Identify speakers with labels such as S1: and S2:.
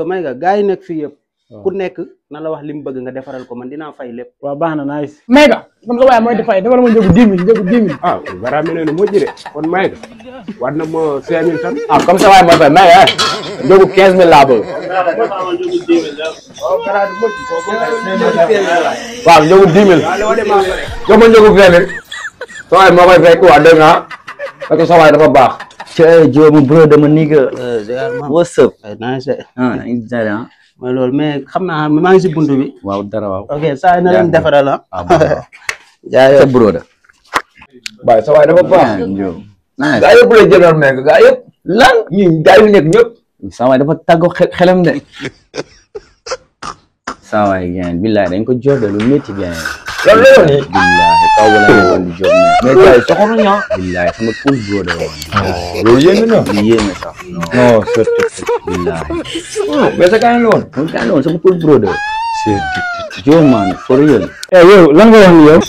S1: may nga gars yi nekk fii yëpp ku nekk na la wax li mu bëgg nga defaral ko man dinaa fay lépp.
S2: waaw baax na nice. may nga comme sa waay mooy di fay defal ma njëgu 10 000 njëgu 10 000.
S3: ah bara mel ne moo jëre kon may nga war na ma 5000 tan.
S2: ah comme sa waay mooy fay may njëgu 15000 laa bëgg. waaw njëgu 10 000. jox ma njëgu 20 000. sa waay moo koy fay quoi dégg nga parce que sa waay dafa baax.
S4: Cey Joe my brother my nigga. What's up?
S1: nice.
S4: ah
S1: mooy loolu mais xam naa maa ngi si buntu bi.
S4: waaw dara waaw.
S1: ok saa na leen defaral ah.
S4: jaay sa brother.
S2: waaye sa waay dafa baax.
S4: Joe.
S2: gaa yëpp la jëloon mais gaa yëpp. lan ñi gaa yu nekk ñëpp.
S4: sa waay dafa tàggoo xelam de. sa waay gën billahi dañ ko jox de lu métti gën.
S2: lan la woon nii.
S4: billahi taw ba la woon di jox
S2: mais gars yi soxla nañu ah.
S4: billahi sama cool brother woon.
S2: loolu yéeme na.
S4: lu yéeme sax.
S2: non surtout.
S4: billahi.
S2: mais sa gars yi la woon.
S4: moom gën woon sama cool brother. Joe man for real.
S2: yow lan nga wax ni yow.